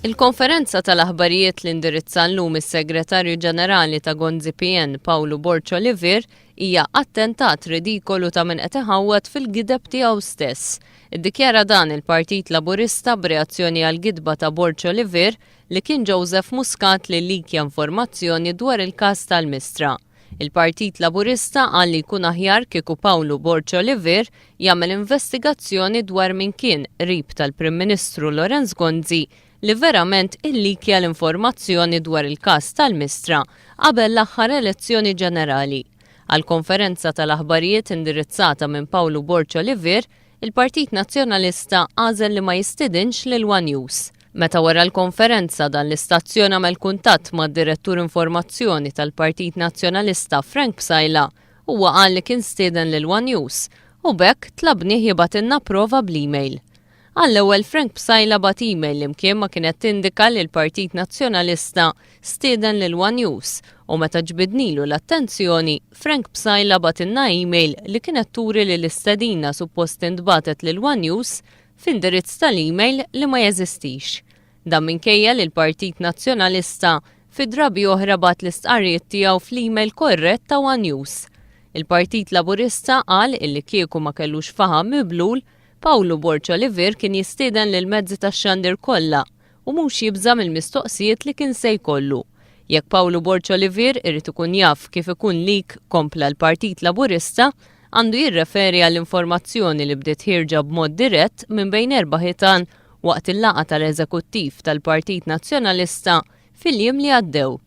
Il-konferenza tal-aħbarijiet li indirizza llum is-Segretarju Ġenerali ta' Gonzi PN Pawlu Borg Olivier hija attentat ridikolu ta' min qed iħawwad fil-gideb tiegħu stess. Iddikjara dan il-Partit Laburista b'reazzjoni għall-gidba ta' Borg Olivier li kien Joseph Muscat li llikja informazzjoni dwar il-każ tal-Mistra. Il-Partit Laburista qal li jkun aħjar kieku Pawlu Borg Olivier jagħmel investigazzjoni dwar min kien qrib tal-Prim Ministru Lawrence Gonzi li verament illikja l-informazzjoni dwar il-każ tal-Mistra qabel l-aħħar elezzjoni ġenerali. Għall-konferenza tal-aħbarijiet indirizzata minn Pawlu Borg Olivier, il-Partit Nazzjonalista għażel li ma jistidinx lil one News. Meta wara l-konferenza dan l-istazzjon għamel kuntatt mad-Direttur Informazzjoni tal-Partit Nazzjonalista Frank Psaila, huwa qal li kien stieden lil one News u b'hekk tlabnih jibgħatilna prova bl-email. Għall-ewwel Frank Psaila bagħat email li mkien ma kienet tindika li l-Partit Nazzjonalista stieden lil one News u meta ġbidnilu l-attenzjoni, Frank Psaila bagħatilna email li kienet turi li l-istedina suppost intbagħtet lil one News f'indirizz tal-email li ma jeżistix. Dan minkejja li l-Partit Nazzjonalista fi drabi oħra bagħat l-istqarrijiet tiegħu fl-email korrett ta' one News. Il-Partit Laburista qal illi kieku ma kellux faħam miblul, Pawlu Borg Olivier kien jistieden lill-mezzi tax-xandir kollha u mhux jibża' mill-mistoqsijiet li kien se jkollu. Jekk Pawlu Borg Olivier irid ikun jaf kif ikun leak, kompla l-Partit Laburista, għandu jirreferi għall-informazzjoni li bdiet ħierġa b'mod dirett minn bejn erba' ħitan waqt il-laqgħa tal-Eżekuttiv tal-Partit Nazzjonalista fil-jiem li għaddew.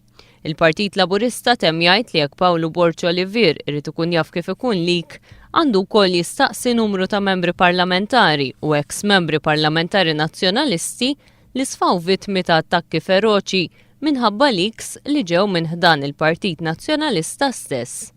Il-Partit Laburista temm jgħid li jekk Pawlu Borg Olivier irid ikun jaf kif ikun leak, għandu wkoll jistaqsi numru ta' membri parlamentari u eks membri parlamentari Nazzjonalisti li sfaw vittmi ta' attakki feroċi minħabba leaks li ġew minn ħdan il-Partit Nazzjonalista stess.